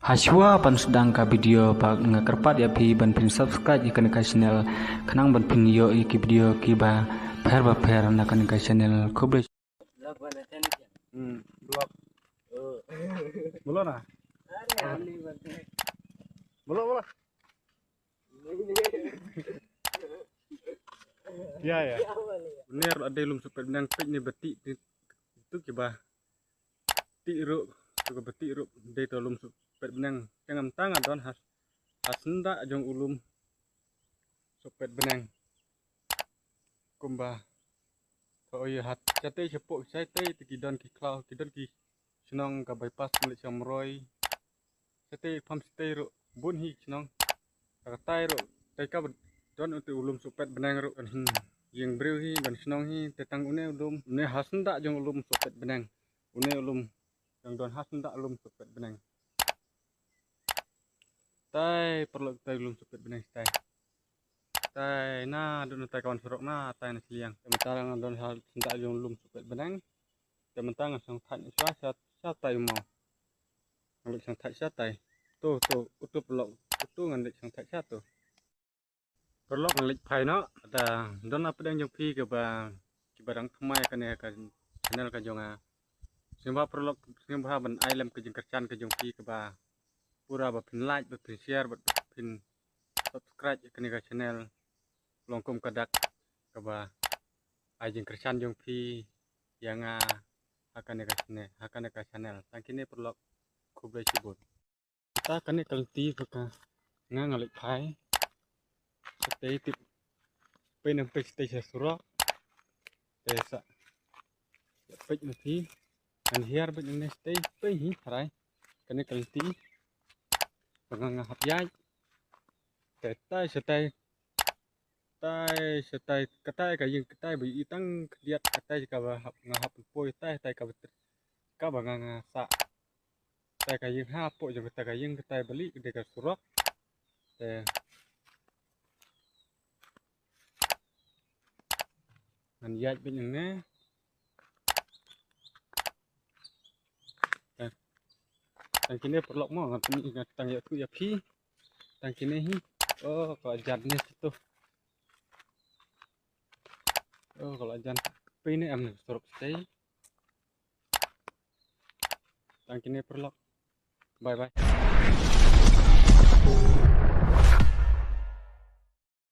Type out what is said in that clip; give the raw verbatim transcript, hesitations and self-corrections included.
Hashwa ban sdang ka video ba nga kyrpad ïa phi ban phin subscribe ïa kane ka channel khnang ban phin ïoh ïa ki video kiba pher ba pher na kane ka channel. Khublei. Hmm, vlog. Mula na? Mula, mula. Ya, ya. Ner la dei lum shu pet bneng, peit ne ba tih, tih tu kiba tih ruh, tu kiba tih ruh dei to lum shu pet bneng. Tang am tang a don has, has nda jong u lum shu pet bneng. Kumba to ïa hat, shatei shapoh, shatei te ki don ki khlaw, ki don ki shnong ka bypass mlei Shamroi. Shatei pham shatei ruh bun hi shnong. Ka katai ruh, tai ka don u te u lum shu pet bneng ruh kan hin ïing briew hi, kan shnong hi, te tang une u lum, une has nda jong u lum shu pet bneng. Une u lum jong don has nda lum shu pet bneng. Tai paralok, tai lum shu pet bneng tai. Tai na don tai ka wan surok na tai na sliang. Te mynta nga don has nda jong lum shu pet bneng. Te mynta nga sngewthuh sha sha tai mo. Nga leit sngewthuh sha tai. Tu tu utu paralok, utu ngan leit sngewthuh sha tu. Paralok ngan leit phai noh, da don na pdeng jong phi kaba, kiba dang thymmai kane ka channel ka jong nga. Sngewbha paralok, sngewbha ban ai lem ka jingkyrshan ka jong phi kaba pura ba phin like, ba phin share, ba phin subscribe kane ka channel. Long kum ka dak kaba ai jingkyrshan jong phi ïa nga ha kane ka channel, ha kane ka channel. Tang kine paralok, khublei shibun. Ta kane ka lynti ba ka nga nga leit phai. Shatei tip. Pei nang pei shatei sha surok. Te sa peit na phi. Ngan hiar beit nangne shatei pei hi harai. Kane ka lynti ba nga nga hap ïaid. Te tai shatei, tai shatei, katai ka ïing katai ba i tang khyndiat, katai kaba hap nga hap poi, tai tai kaba tr-, kaba nga nga sah. Tai ka ïing hapoh jong katai ka ïing, katai ba lieh ka dei ka surok. Te ngan ïaid beit nangne. Te tang kine paralok mo, ngan pyni, ngan tang ïathuh ïa phi. Tang kine hi. Oh, ka la jan ne tu. Oh, ka la jan. Pei ne em ne surok shatei. Tang kine paralok. Bye bye.